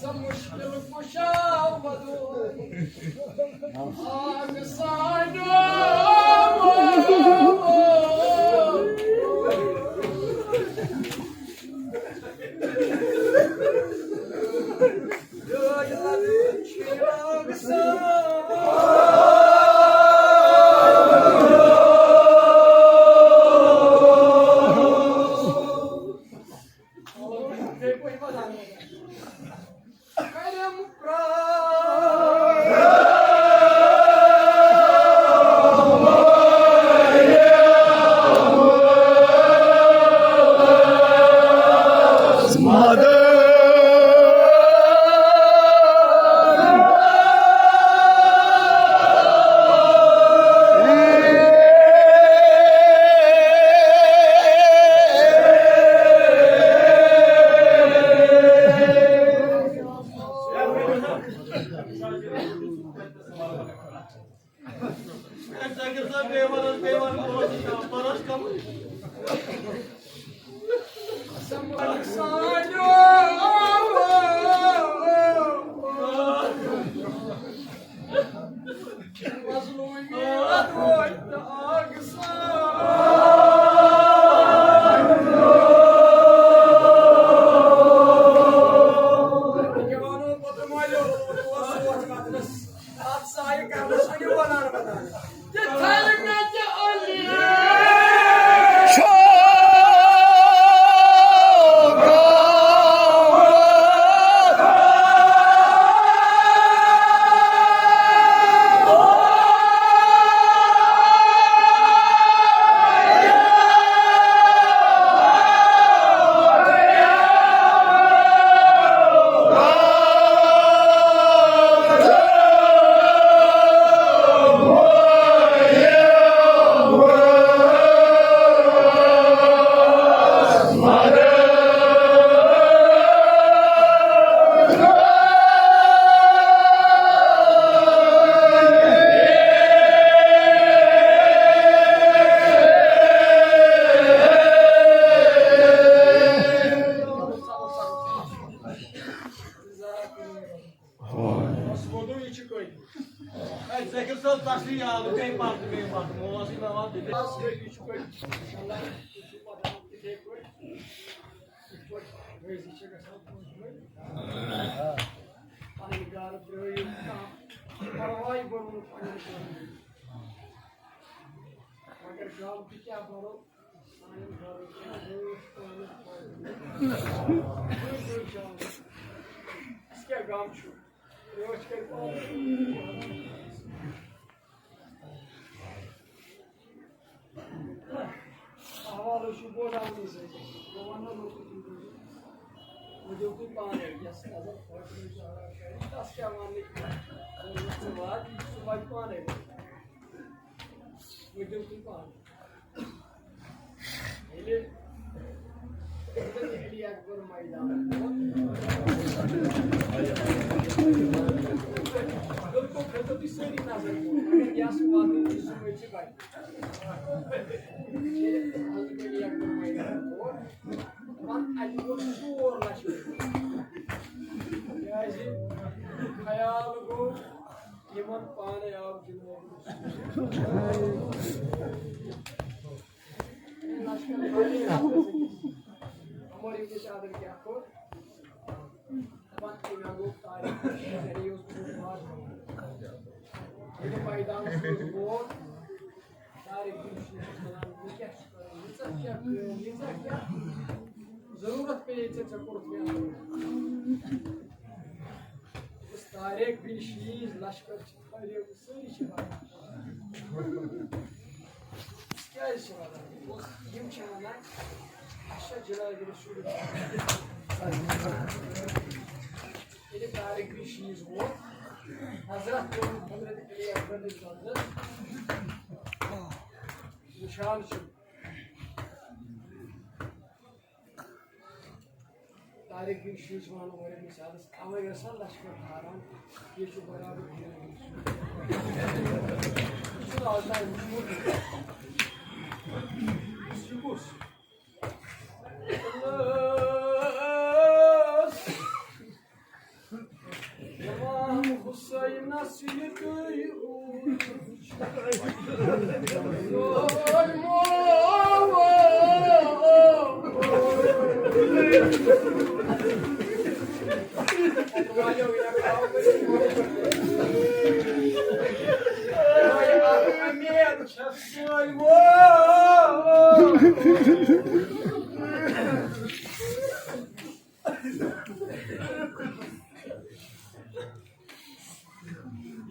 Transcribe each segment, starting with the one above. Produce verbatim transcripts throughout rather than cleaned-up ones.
سا مشکل کشا بس ووٚنُو، یہِ چھُ کٲفی۔ اے، ذٲکِر صٲب، تَس چھِ یاد، بیٚیہِ پَتہٕ، بیٚیہِ پَتہٕ۔ مول ٲسٕے نَوان، بیٚیہِ بَس، یہِ چھُ کٲفی۔ اِنشاءاللہ، یہِ چھُ پَتہٕ تِتھَے پٲٹھۍ۔ یِتھ پٲٹھۍ رٲضی چھِ گژھان پانٛژھ وٲلۍ۔ پَنٕنۍ گَرٕ ترٛٲیِو، کانٛہہ پَرواے بَنوو نہٕ پَنٕنۍ گَرٕ۔ مگر غم تہِ کیٛاہ بَرو؟ سانٮ۪ن گَرَن چھِ رٲچھ پانَس پانَس۔ اَسہِ کیٛاہ غم چھُ؟ رٲچھ کَرِ پانَس۔ احوال حظ چھُ بوزان أمِس سۭتۍ۔ بہٕ وَنہٕ نہٕ لوٗکَن تِم بوزان۔ وۄنۍ دِیِو تُہۍ پانَے، یَس نظر خۄش روزِ، آرام شاید۔ تَس کیٛاہ وَننٕکۍ؟ ژٕ وات، سُہ واتہِ پانَے۔ وۄنۍ دِیِو تُہۍ پانَے۔ ییٚلہِ حضرت علی اکبر میدان ووت، بالکل کھٔژٕو تُہۍ سٲری نظر کُن، مگر یَس واتُن چھُ، سُہ وٲتۍ چھِ گۄڈٕ۔ ییٚلہِ حضرت علی اکبر میدان ووت، دَپان، اَتہِ ووت ژور لَچھ۔ کیٛازِ؟ خیال گوٚو، یِمَن پانَے آو جِناب۔ لشکر عمر ابن سعدن کیٛاہ کوٚر؟ پتہٕ کٔمۍ آو لوگ طارق؟ یعنی یہِ اوس بوٚڑ بار۔ ییٚلہِ میدانَس منٛز ووت، طارق بن شیخ اوس وَنان، "وۄنۍ کیٛاہ چھُ کَرُن؟ ییٖژاہ کیٛاہ کٲم، ییٖژاہ کیٛاہ ضروٗرت پیٚیہِ ژےٚ، ژےٚ کوٚرُتھ مےٚ اَمر؟" دوٚپُس، "طارق بن شیخ، لشکر چھِ پھٔہلیمٕتۍ۔" سٲری چھِ وَنان۔ کیٛازِ چھِ وَنان؟ یِم چھِ وَنان، اَسہِ چھا جنابِ رسول اللہ۔ ییٚلہِ طارق بن شیخ ووت، حضرت کوٚرُن حضرت علی اکبر نِش منٛزٕ نِشان چھُ۔ طارق بن شیخ وَنان اورٕ مثالَس، اَوَے ٲس آسان لشکر تھاوان، یہِ چھُ برابر۔ یہِ چھُنہٕ آز تام وُچھمُت۔ یہِ کُس؟ بہٕ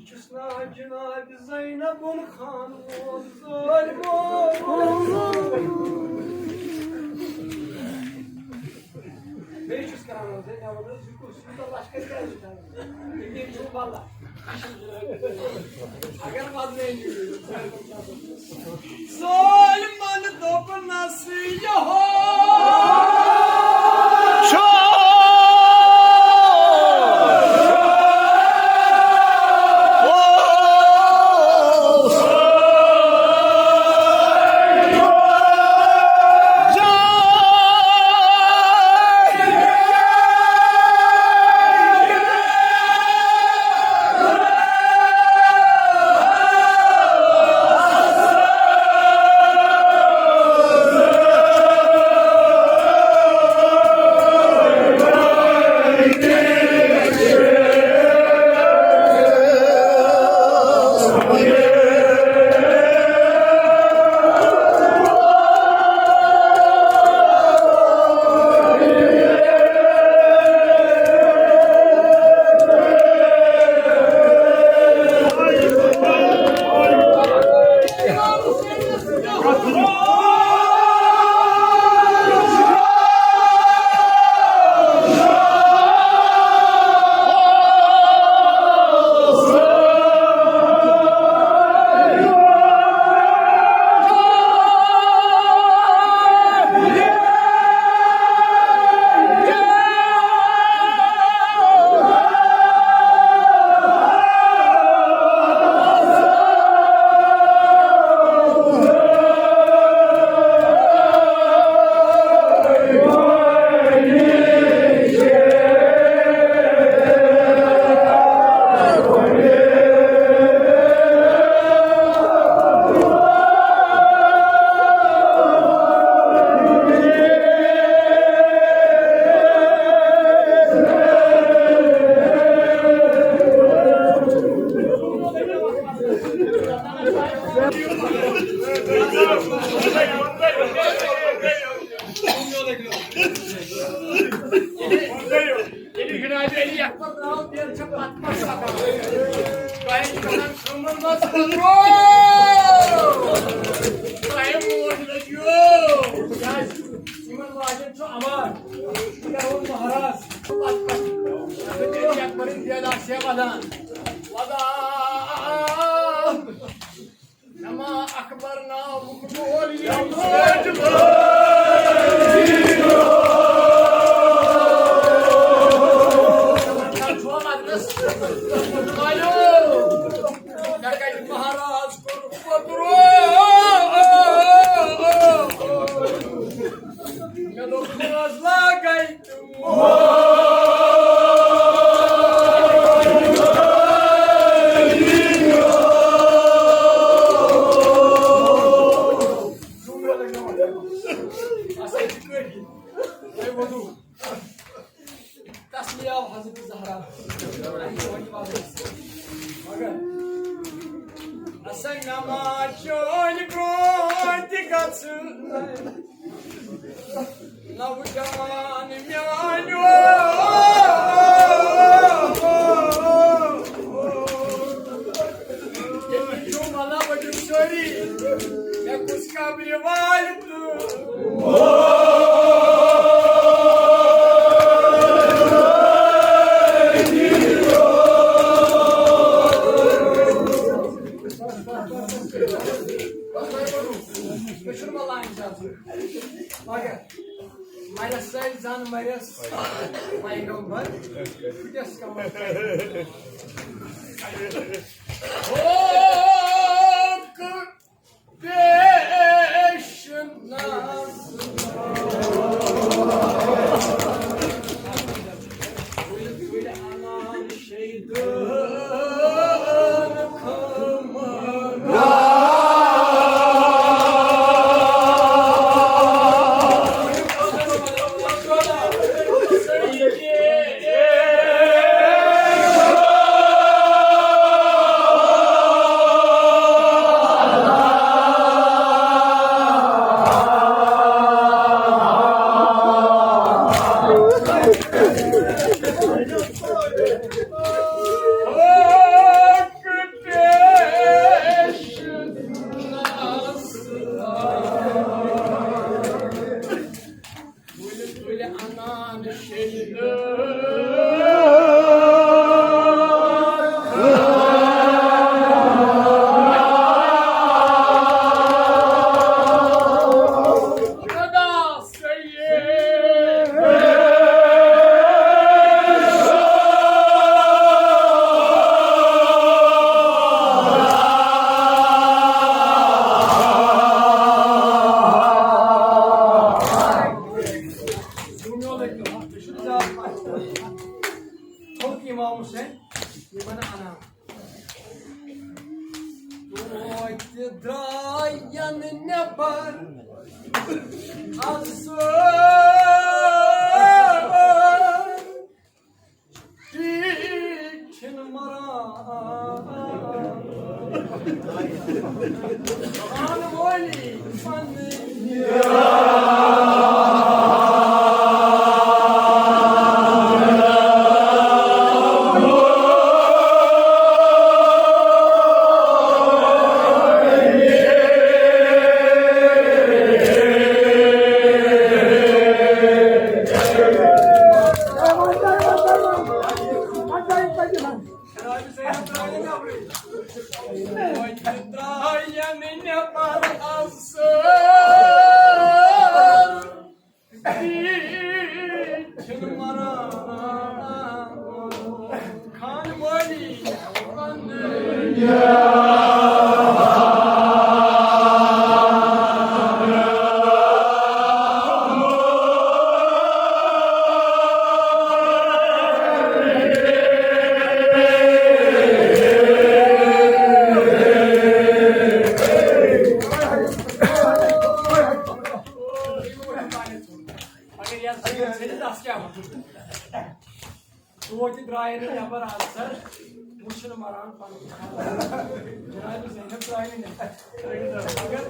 چھُس ناو جناب زینب خان وول ظٲلمو۔ بیٚیہِ چھُس کران حظ، ہے، مےٚ ووٚن حظ، یہِ کُس یوٗتاہ لشکر کیٛازِ چھُ کران؟ یہِ چھُ واللہ۔ اگر بدنٲمی ظٲلمن دوٚپنس یہو۔ ییٚلہِ جناب علی اکبر درٛاو، تیٚلہِ چھِ پتہٕ پتہٕ پکان۔ تۄہہِ چھِ کران کٲمن منٛز کترو۔ تۄہہِ موج لٔجیو۔ کیٛازِ؟ یِمن واجٮ۪ن چھُ امان۔ یہِ کرو مہراز۔ پتہٕ پتہٕ۔ تیٚلہِ اکبرٕنۍ دٮ۪د آسہِ ہے ودان۔ ودان۔ نما اکبر ناوُک ڈول ییٚمہِ سۭتۍ چھُ مجلس۔ آیو، مےٚ کَتہِ مہراز کوٚر پوٚتُر۔ مےٚ دوٚپ، ماز لاگَے۔ تسلی آو حضرت زہرا۔ مگر اسن نماز چٲنۍ برونٛہہ تہِ گژھٕ۔ نوجوان میانیو، ییٚتہِ چھُ وَنان ؤلِو سٲری، مےٚ کُس قبرِ والہِ تہٕ۔ مگر مرس سۭتۍ زن مرس پیغمبر، کُٹھس کمر۔ ہوک پیش ناز۔ ولہِ ولہِ انان شیطان خامہ۔ تہِ درٛایَن نٮ۪بر از سٲر۔ ٹھیٖک چھِنہٕ مران۔ خان وٲلی پنٕنۍ۔ مگر یَتھ زٔمیٖن ژھٕنِتھ اَتھ کیٛاہ وَنہٕ؟ توتہِ درٛاے نہٕ نٮ۪بر آز سر، وٕچھُن مران پنُن۔ جناب زینب درٛاے نہٕ نٮ۪بر۔ مگر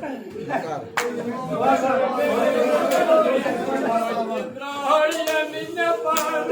درٛاے نہٕ نٮ۪بر۔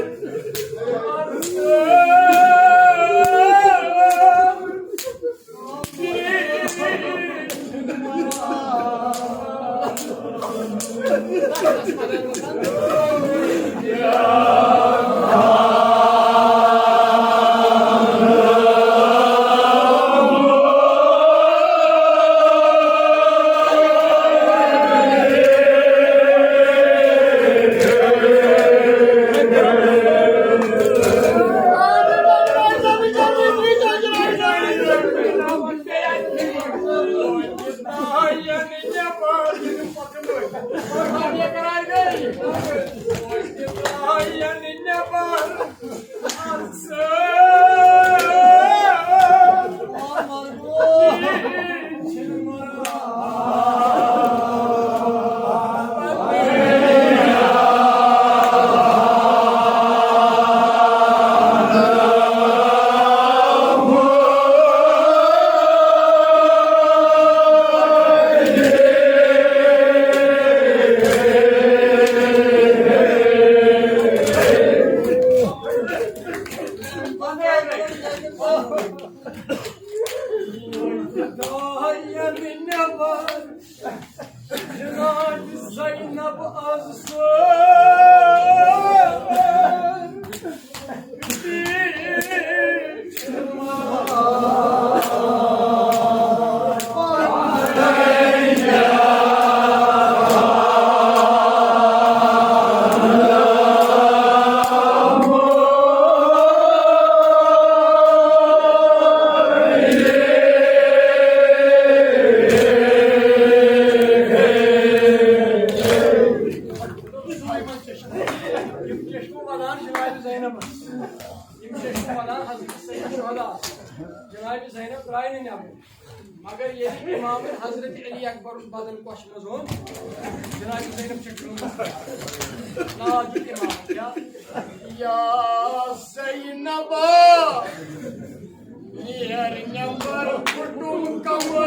جناب زینب از سر۔ یِم چشمہٕ وَلان جناب زینبس۔ یِم چشمہٕ وَلان حضرت سید شہدا۔ جناب زینب درٛاے نہٕ نٮ۪بر۔ مگر ییٚلہِ امام حضرت علی اکبرُن بدن کۄچھِ منٛز اوٚن، جناب زینب چھِ کٲنٛسہِ ناو دیُت امام کیٛاہ؟ یا زینبا، نیر نٮ۪بر پھُٹُم کمر۔